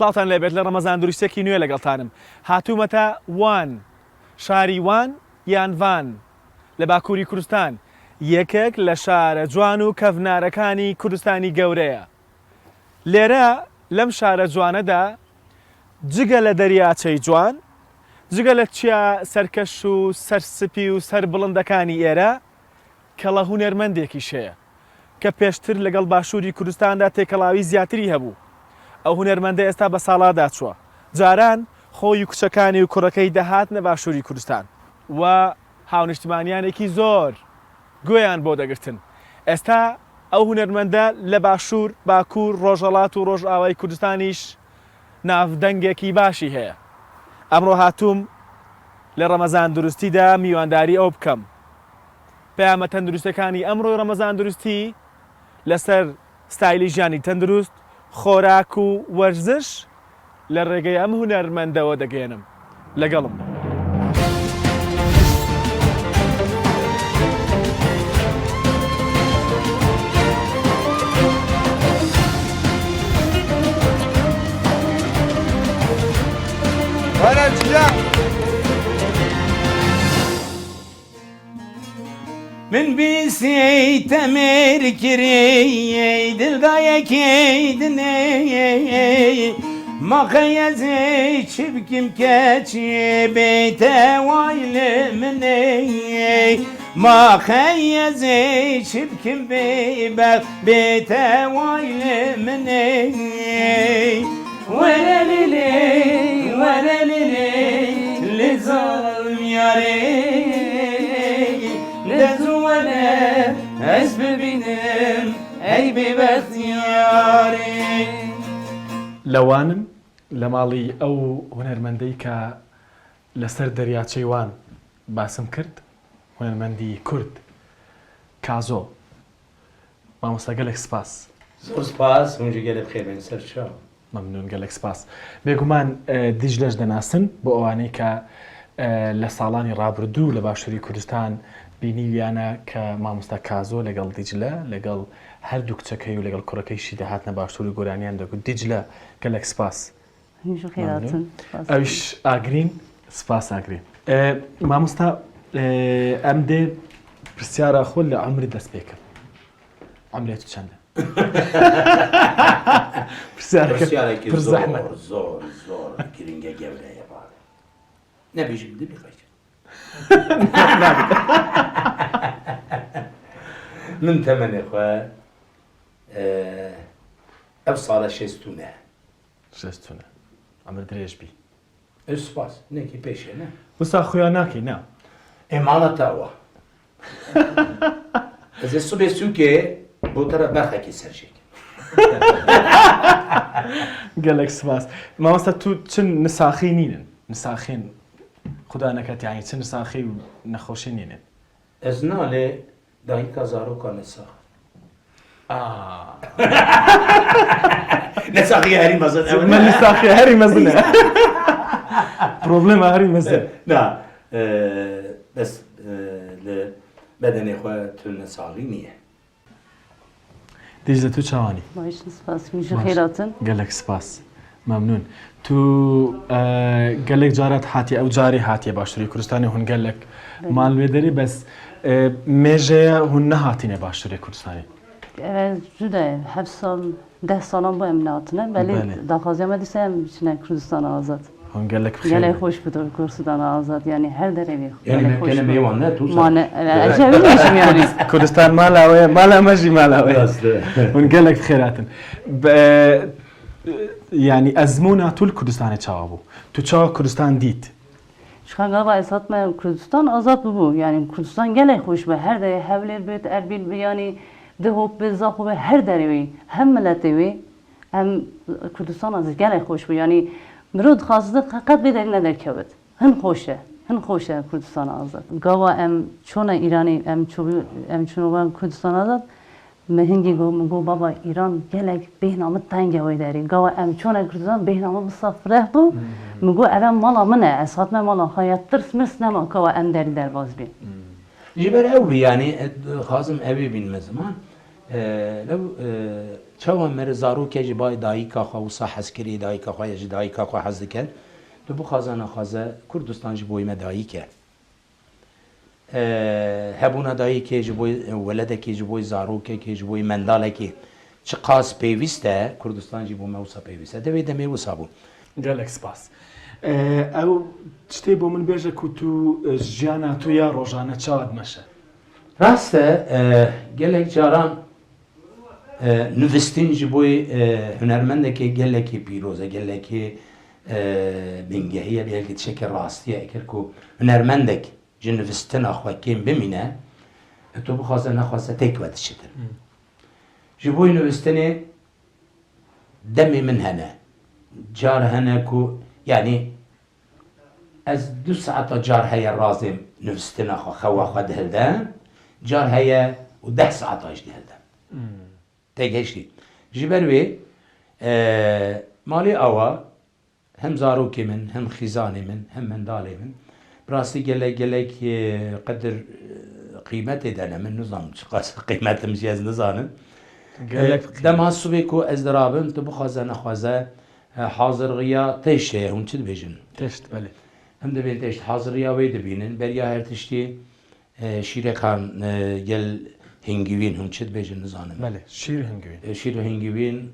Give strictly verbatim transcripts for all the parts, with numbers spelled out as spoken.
سڵاوتان لێبێت، لە ڕەمەزان دروستێکی نوێ لەگەڵتانم. هاتوومەتە وان، شاری وان یان ڤان، لە باکووری کوردستان، یەکێک لە شارە جوان و کەڤنارەکانی کوردستانی گەورەیە. لێرە، لەم شارە جوانەدا، جگە لە دەریاچەی جوان، جگە لە چیا سەرکەش و سەرسپی و سەربڵندەکانی ئێرە، کەڵە هونەرمەندێکیش هەیە کە پێشتر لەگەڵ باشووری کوردستاندا تێکەڵاوی زیاتری هەبوو. ئەو هونەرمەندە ئێستا بە ساڵادا چووە. جاران خۆی و کچەکانی و کوڕەکەی دەهاتنە باشووری کوردستان و هاونیشتمانیانێکی زۆر گوێیان بۆ دەگرتن. ئێستا ئەو هونەرمەندە لە باشوور، باکوور، ڕۆژهەڵات و ڕۆژئاوای کوردستانیش ناودەنگێکی باشی هەیە. ئەمڕۆ هاتووم لە ڕەمەزان دروستیدا میوانداری ئەو بکەم. پەیامە تەندروستەکانی ئەمڕۆی ڕەمەزان دروستی لەسەر ستایلی ژیانی تەندروست، خۆراک و وەرزش لە ڕێگەی ئەم هونەرمەندەوە دەگەیەنم. لەگەڵم بن. Min bîsî te mêr kirî, dil dayekî dinê. Ma qey ez ê çi bikim keçê bê te way li min ê. Ma qey ez ê çi bikim bê bext bê te way li min ê. Were lê lê, were lê lê, lê zalim yarê. De zû were ez bibînim, ey bêbextiyarê. لە وانم، لە ماڵی ئەو هونەرمەندەی کە لەسەر دەریاچەی وان باسم کرد، هونەرمەندی کورد، کازۆ. مامۆستا، گەلێک سپاس. زۆر سپاس، هەموو جێ گەلێ بخێر بێن سەر چاو. مەمنون، گەلێک سپاس. بێگومان، ئە، دیجلەش دەناسن بۆ ئەوانەی کە، ئە، لە ساڵانی ڕابردوو لە باشووری کوردستان بینیویانە کە مامۆستا کازۆ لەگەڵ دیجلە، لەگەڵ هەردوو کچەکەی و لەگەڵ کوڕەکەیشی دەهاتنە باشوور و گۆرانیان دەگوت. دیجلە، گەلێک سپاس. هەمیشە خێراتن. مەمنون. سپاس. ئەویش ئاگرین، سپاس ئاگرین. ئە، مامۆستا، ئە، ئەم دێ پرسیارە خۆ لە عەمری دەست پێکە. عەمرێ تو چەندە؟ پرسیارەکە پرسیارێکی پر زۆر، زەحمەت. زۆر، زۆر گرنگە گەورەیە باڵێ. نەبیژم دەبی قەیچ. من تەمەنێ خۆ، ئە، ئەو ساڵە شێست و نە. شێست و نە. عەمر درێژ بی. ئە، سپاس. نەکی پێشێ، نە؟ وسا خویا ناکی، نە؟ ئێ، ماڵە تاوە. Ez ê sibê sûkê bo te re berxekê ser jêk. Gelek spas. Mamosta, tu çi nisaxî nînin? Nisaxên, Xuda neket, yanî çi nisaxî û nexweşî nînin? Ez nalê dayika zaroka nisax. Aa. Nisaxiya herî mezin ew Me ne? Nisaxiya herî mezin e. Problema herî mezin. Na, e, bes, e, li bedenê xwe tu nisaxî niye. Dicle, tu çawanî? Baş, spas, min ji Baş. Xêr hatin. Gelek spas. Memnûn. Tu, e, gelek carat hatiye, ew carê hatiye Başûrê Kurdistanê, hûn gelek Belê. Mal wê derê, bes, e, mêje ye hûn nehatine Başûrê Kurdistanê? Ev zû de, heft sal, deh salan bû em nehatine. Belê, Belê. Daxwaziya me dîsa em biçine Kurdistana Azad. Hûn gelek bi xêr Gelek bin. Xweş bi Kurdistana Azad, yanî her derê wî. Yanî gelek me xweş kene bi. Mêwan ne, tu Mane, sen. Evet. Ecem ne işim yani? Kurdistan mala we, mala me jî mala we. Rast e. Hûn gelek bi xêr hatin. Be, yanî ezmûna tu li Kurdistanê çawa bû? Tu çawa Kurdistan dît? Ji xwe gava ez hatime Kurdistan azad bûbû. Yanî Kurdistan gelek xweş be. Her derê Hewlêr bêt, Erbîl bi, yanî Dihok bi, Zaxo bi, her derê wî, hem miletê wî, hem Kurdistan azad gelek xweş bû. Yanî mirov dixwazit qet vê derî nederkewit. Hin xweş e, hin xweş e Kurdistan azad. Gava em çûne Îranê, em çû-, em çûne Kurdistan azad, me hingî got, min got, baba, Îran gelek bêhna min teng e wê derê. Gava em çûne Kurdistan, bêhna min wisa fireh bû. Hmm. Min got, eve mala min e, ez hatime mala xwe ya, tirs mirs nema gava em derî derbas bîn. Hmm. Ji ber ew bî, yanî, e, xwazim ew ê bînime ziman. E, lew, e, Çawa mere zarokê ji bo dayika xwe wisa hez kirî, dayika xwe ya ji dayika xwe hez dike, tu bixwaze nexwaze Kurdistan ji bo me dayik e. E, hebûna dayikê ji bo weledekê, ji bo zarokekê, ji bo mendalekê çiqas pêwîst e, Kurdistan jî bo me wisa pêwîst e. Di vê demê wisa bû. Gelek spas. E, ew tiştê bo min bêje ku tu, e, jiyana tu ya rojane çawa dimeşe? Rast e, e, gelek caran E, nivîstin ji bo, e, hunermendekê gelekî pîroz e, gelekî, e, bingehî ye, belkî tiştekî rastî ye. Eger ku hunermendek ji nivîstina xwe kêm bimîne, e, tu bixwaze nexwaze têk we diçitin. Hmm. Ji bo nivîstinê demê min hene. Car hene ku, yanî, ez du saeta car heye razêm nivîstina xwe, xewa xwe dihilde, car heye û deh saeta jî dihilde. Hmm. Têgihiştî. Ji ber wê, e, malê awa hem zarokê min, hem xîzanê min, hem mendalê min, bi rastî gelek, gelek, e, qedir, e, qîmetê dene min, nizanim çiqas qîmetim jî ez nizanim. Gelek E, qîmet. Dema sibê ku ez dirabim, tu bixwaze nexwaze, e, hazirxiya têşt heye, hûn çi dibêjin? Têşt, belê. Em dibên têşt, hazirxiya wê dibînin, beriya her tiştî, E, şîrekan, e, gel hingivîn hûn çi dibêjin nizanim. Belê, şîr hingivîn. E, şîr û hingivîn,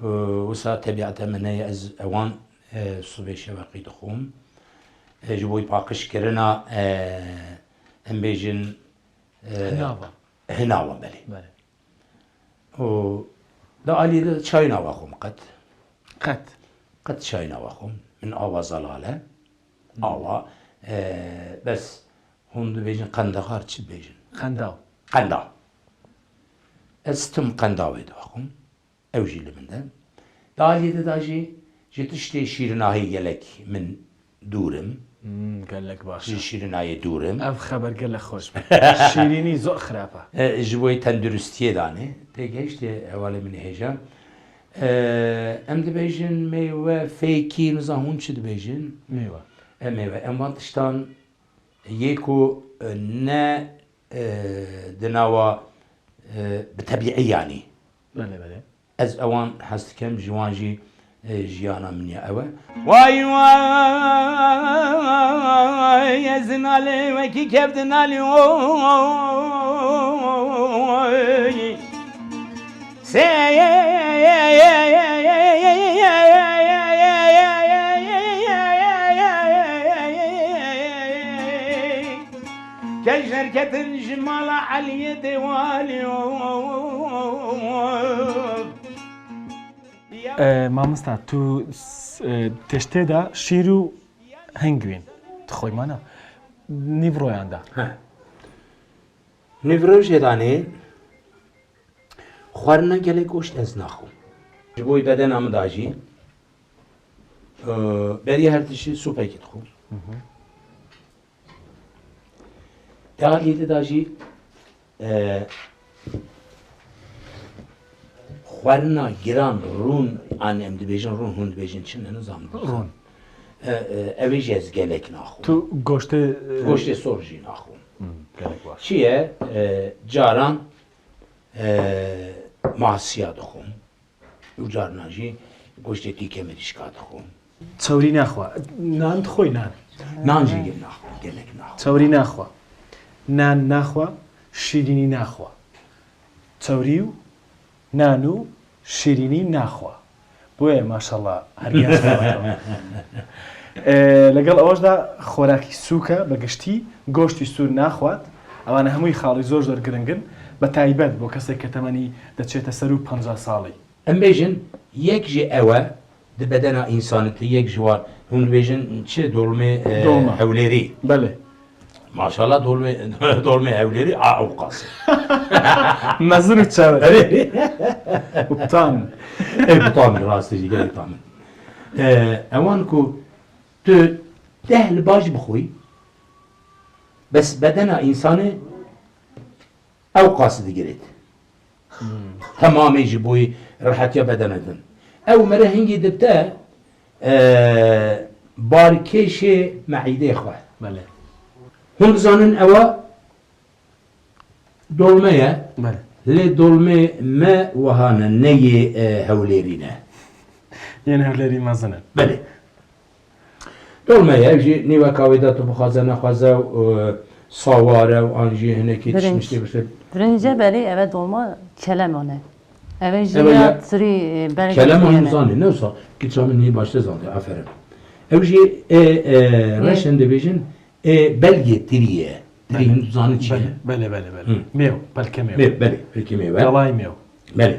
e, wisa tebiata min heye, ez ewan, e, sibê şeveqî dixwim. E, ji bo paqijkirina, e, em bêjin, e, Hinava. Hinava, belê. Belê. Û di alî de çayna ve xwim qet. Qet. Qet çayna ve xwim. Min awa zelal e. Hmm. Awa, e, bes hûn dibêjin qendexar, çi dibêjin? Qendaw. Qendaw. Ez tim qendawê diaxwim. Ew jî li min de. Di alî de da jî ji tiştê şîrinahî gelek min dûr im. Hmm, gelek baş. Ji şîrinayê dûr im. Ev xeber gelek xweş bû. Şîrînî zor xirab e. E, ji bo tenduristiyê danê. Têgihiştê hevalê min ê hêja. E, em dibêjin meywe, fêkî, niza hûn çi dibêjin? Meywe. E, meywe. Em van tiştan yê ku, e, ne, e, di nava, e, bi tebîî yanî. Belê, belê. Ez ewan hez dikim, ji wan jî, e, jiyana min ya ew e. Way way, ez nalê wekî kev dinalî, oy. Se Kej derketin ji mala Eliyê Dêwalî. E, mamosta, tu s-, e, têştê de şîr û hingivîn dixwî, mana nîvroyan de. He. Nîvro jê danê xwarina gelek goşt ez naxwim. Ji bo bedena min da jî, e, beriya her tiştî supekî dixwim. Hı hı. Di alî di da jî, e, xwarina giran, rûn, an em dibêjin rûn, hûn dibêjin çi ne, nizanim. Rûn. E, e, ew ê jî ez gelek naxwim. Tu goştê, e, Goştê sor jî naxwim. Hmm, gelek baş. Çi ye? E, caran, e, masiya dixwim. Û carna jî goştê tîke mirîşka dixwim. Çewrî naxwe. Nan dixwî, nan? Nan jî gel naxwe, gelek naxwe. Çewrî naxwe. Nan naxwe, şîrînî naxwe. Çewrî û nan û şîrînî naxwe. Boye maşallah, hergiya selamet. E, لەگەڵ ئەوەشدا خۆراکی سووکە بە گشتی گۆشتی سوور ناخوات. ئەوانە هەمووی خاڵی زۆر زۆر گرنگن، بە تایبەت بۆ کەسێک کە تەمەنی دەچێتە سەر و پەنجا ساڵی. Em bêjin, yek jî ew e, di bedena însanê de yek ji wan, hûn dibêjin çi, dolmê, e, Dolma. Hewlêrî. Belê. Maşallah, dolmê, dolmê Hewlêrî a ewqas. Mezin û çawe. Erê. Û bi tam. Ê, bi tam, rastî jî gelek tam. E, ewan ku tu deh li baş bixwî, bes bedena însanê ewqas digirêt. Hmm. Temamê ji bo rehetiya bedena din. Ew mere hingî dibte, e, barkêşê meîdê xwe. Belê. Hûn dizanin ewa dolme ye. Belê. Lê dolmê me wiha ne, ne yê, e, Hewlêrî ne. Yên Hewlêrî mezin in. Belê. Dolme ye, ev jî nîveka wê de tu bixwaze nexwaze û, e, sawar e û an jî hinekî Birinc. tiştmiştê bişe. Birince belê eve dolma kelema ne. Eve jî Eve ya ya- tirî, e, berek Kelema hûn diyene. zanî, ne wisa? Kiça min nî başte zanî, aferin. Ew jî, e, e, reşen dibêjin, e, belgê tirî ye. Tirî Belê. hûn zanî çi ye? Belê, belê, belê, belê. Hı. Mêw, belke mêw. Mêw, belê, belkê mêw e. Galayî mêw. Belê.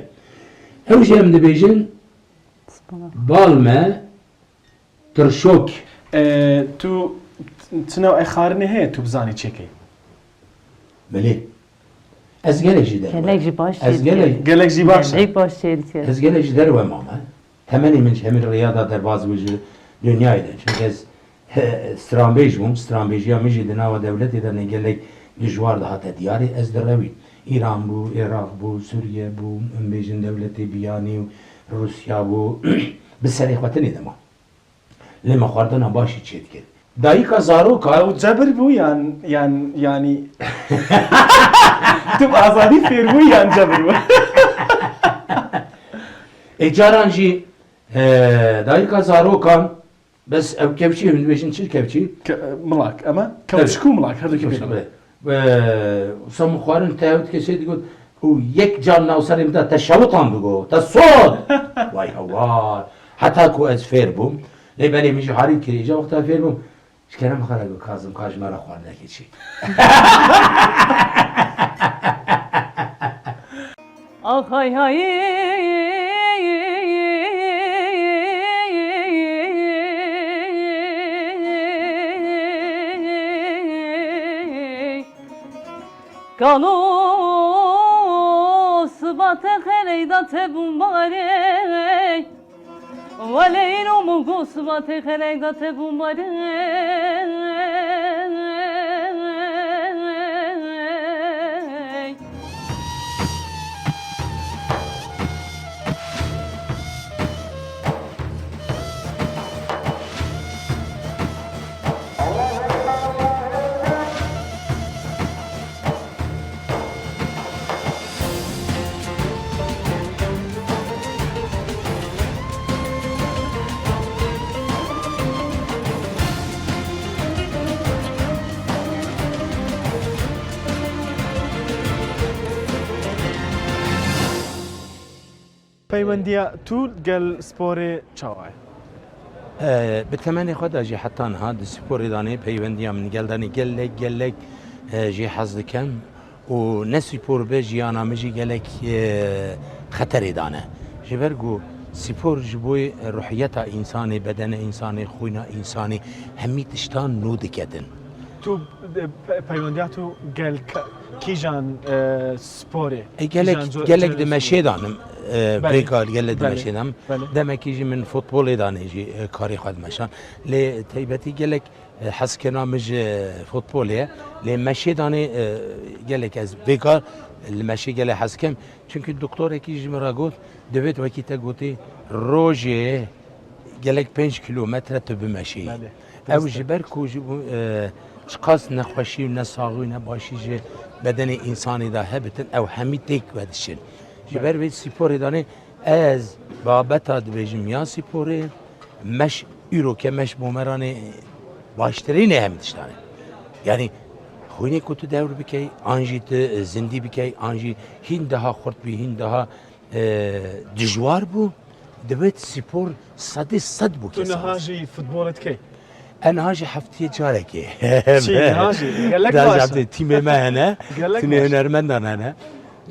Ew jî em dibêjin, Spana. Balme, tirşok. E, tu, tu nav e xarinê heye, tu bizanî çêkê. Belê. Ez gelek jî derwe. Gelek jî baş Ez çêdike. gelek, Gelek jî baş e. Gelek baş çêdike. Ez gelek jî derwe mame. Temenê min ji hemî rêya da derbas bû ji dinyayê de. Çimkî ez, he, stranbêj bûm. Stranbêjiya min jî di nava dewletê de ne gelek dijwar dihate diyarê. Ez direwîm. Îran bû, Iraq bû, Sûriye bû, em bêjin dewletê biyanî û Rûsya bû. Bi serê xwe tenê de ma. Lê me xwardina başî çêdikir. Dayika zaroka. Ew cebir bû yan, yan, yanî tu bi azadî fêr bû yan cebir bû? Ê caran jî, e, dayika zarokan, bes ew kevçî, hûn dibêjin çi kevçî? Ke-, milak, ema? Kevçik û milak, her du kevçik. Wisa min xwarin te ew dikê sê digot, û yek car nav serê min de te şewitan digot, te sot! Way hewar! Heta ku ez fêr bûm, lê belê min jî harî kirî, îca wexta fêr bûm, ji kerem xwe re got, Kazim, ka ji me re xwarinekê çêk. Ax hay hay. Kano sibate xereyda te bûmbare. Weleyno min go sibate xereyda te bûmbare. Peywendiya tu gel sporê çawa ye? E, bi temenê xwe de jî heta niha di sporê de ne peywendiya min gel de ne gelek, gelek, e, jê hez dikem û ne spor be jiyana min jî gelek, e, xeterê de ne. Ji ber ku spor ji bo ruhiyeta însanê, bedena însanê, xwîna însanê hemî tiştan nû diketin. Tu, e, pe-, peywendiya tu gel ke-, kîjan, e, sporê? E, gelek, kîjan co-, gelek di meşê danim. E, Belê. Vêga gelek di Belê. meşê danim. Belê. Demekî jî min futbolê danê jî, e, karê xwe dimeşan. Lê teybetî gelek, e, hezkirina min ji futbolê ye. Lê meşê danê, e, gelek ez vêga li meşê gelek hez dikim. Çimkî doktorekî ji min re got, divêt wekî te gotî rojê gelek pênc kîlometre tu bimeşî. Belê. Ew ji ber ku ji bo, e, çiqas nexweşî û nesaxî û nebaşî ji bedenê însanê de hebitin, ew hemî têk vedişin. Ji ber vê sporê danê ez babeta dibêjim ya sporê, meş îro ke meş bo me ranê baştirîn e hemî tiştanê. Yanî xwînê ku tu dewr bikey, an jî tu zindî bikey, an jî hîn daha xurt bî, hîn daha e, dijwar bû, divêt spor sedê sed bû Tu niha kesan. jî futbolê dikey? E, niha jî heftiyê carekê. Çi, niha jî? Gelek Niha jî baş e. heftiyê tîmê me hene, Gelek tîmê baş. hunermendan hene.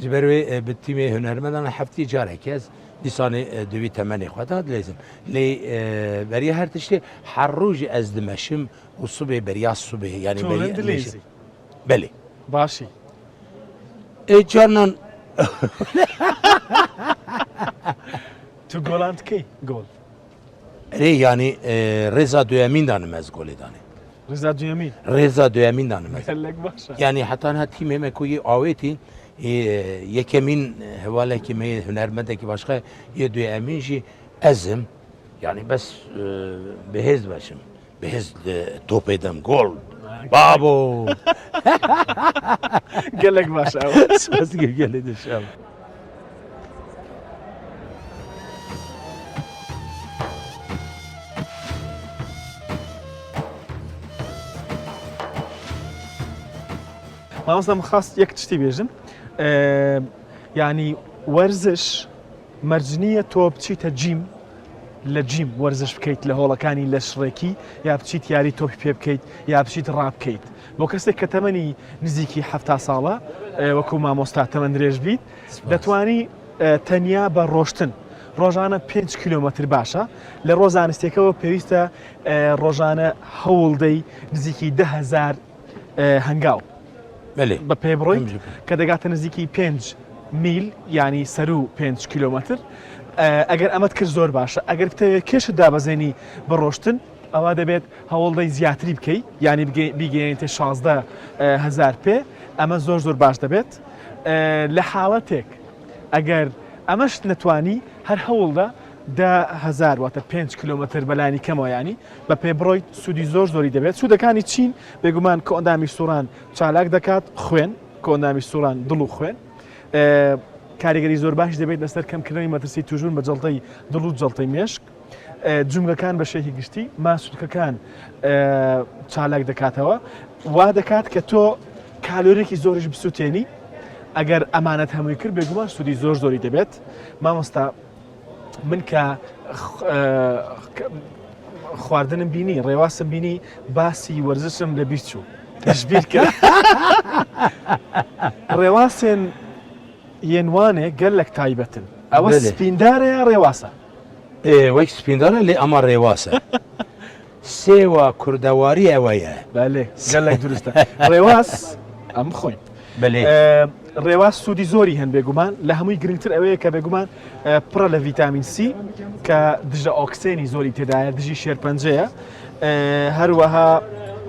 Ji ber wê, e, bi tîmê hunermendan heftiyê carekê ez dîsanê, e, di vî temenê xwe de dileyzim. Lê, e, beriya her tiştê her rojê ez dimeşim û sibê beriya sibê, yanî Tu beriya dileyzî? Belê. Başî. E, carnan Tu golan dikey? Gol. Erê, yanî, e, rêza duyemîn danim ez golê danê. Rêza duyemîn? Rêza duyemîn danim ez. Gelek baş e. Yanî heta niha tîmê me ku yê awêtî, e, yekemîn hevalekî me yê hunermendekî başqa yê duyemîn jî ez im. Yanî bes, e, bi hêz dimeşim. Bi hêz di topê dem gol. Babo! Gelek baş ew. Spas gelê dişew. Mamosta, min xwest yek tiştî bêjim. Ee, yanî werziş merc niye to biçîte cîm, لە جیم وەرزش بکەیت لە هۆڵەکانی لەشڕێکی، یا بچیت یاری تۆپی پێ بکەیت، یا بچیت ڕا بکەیت. بۆ کەسێک کە تەمەنی نزیکی حەفتا ساڵە، ئێ، وەکو مامۆستا تەمەن درێژ بیت، دەتوانی، ئێ، تەنیا بە ڕۆشتن، ڕۆژانە پێنج کیلۆمەتر باشە. لە ڕۆ زانستیەکەوە پێویستە، ئێ، ڕۆژانە هەوڵدەی نزیکی دە هەزار، ئێ، هەنگاو بەێ بە پێ بڕۆیت، کە دەگاتە نزیکی پێنج میل، یعنی سەروو پێنج کیلۆمەتر. ئێ، ئەگەر ئەمەت کرد زۆر باشە. ئەگەر بتەوێت کێشت دابەزێنی بە ڕۆشتن، ئەوە دەبێت هەوڵدەی زیاتری بکەی، یعنی بگەی-، بیگەیەنیتە شازدە هەزار پێ. ئەمە زۆر زۆر باش دەبێت. ئێ، لە حاڵەتێک ئەگەر ئەمەشت نەتوانی، هەر هەوڵدە دە هەزار، واتە پێنج کیلۆمەتر بەلانی کەمەوە، یعنی بە پێ بڕۆیت، سوودی زۆر زۆری دەبێت. سوودەکانی چین؟ بێگومان کە ئەندامی سوڕان چالاک دەکات، خوێن، کە ئەندامی سوڕان دڵ و خوێن. ئێ، کاریگەری زۆر باشی دەبێت لەسەر کەمکردنی مەترسی توژبوون بە جەڵتەی دڵ و جەڵتەی مێشک. ئێ، جومگەکان بە شێکی گشتی، ماسولکەکان، ئێ، چالاک دەکاتەوە. وا دەکات کە تۆ کالۆریەکی زۆریش بسووتێنی. ئەگەر ئەمانەت هەمووی کرد، بێگومان سوودی زۆر زۆری دەبێت. مامۆستا، من کە خ-، ئێ، کە خواردنم بینی، ڕێواسم بینی، باسی وەرزشم لە بیر چوو. پشتبیر کرد. ڕێواسێن یێنوانێ گەلەک تایبەتن. ئەوە بەێ. سپیندارە یا ڕێواسە؟ ئێ، وەک سپیندارە، لێ ئەمە ڕێواسە. سێوە کوردەواری ئەوەیە. بەێ، گەلەک دروستە. ڕێواس، ئەم خۆین. بەێ. ئێ، ڕێواس سوودی زۆری هەن بێگومان. لە هەمووی گرنگتر ئەوەیە کە بێگومان، ئێ، پڕە لە ڤیتامین سی، کە دژە ئۆکسێنی زۆری تێدایە، دژی شێرپەنجەیە. ئێ، هەروەها،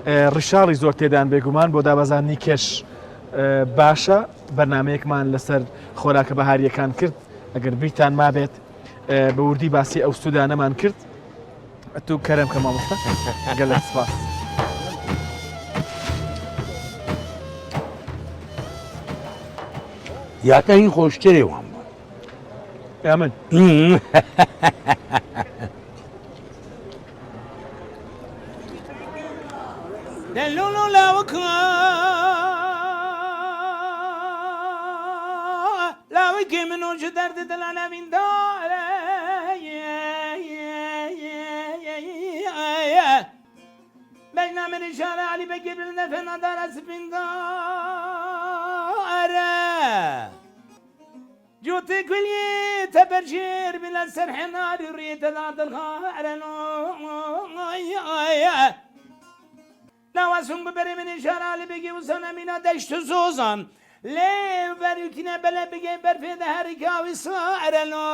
ئێ، ڕیشاڵی زۆر تێدان بێگومان بۆ دابەزاندنی کێش، ئێ، باشە. بەرنمەیەکمان لەسەر خۆراکە بەهاریەکان کرد. ئەگەر بیرتان مابێت، ئێ، بە وردی باسی ئەو سوودانەمان کرد. ئەتو کەرەم کە مامۆستا. گەلەک سپاس. یاتە هین خۆشترێ وان بوو. ئەمن. Delulu lawika lawikê min û ji derdê dila nevîndare. Bejna min îşare Elî Begê bil nefena dara spîndare. Cotê kulî te berjêr bî li ser henarî rûyê te da dilxare lo. Nawa sung bi berê min îşara li bêgî wisa nemîna deşt û zozan. Lê berîkîne bele bigê berfê de herîka wî sare lo.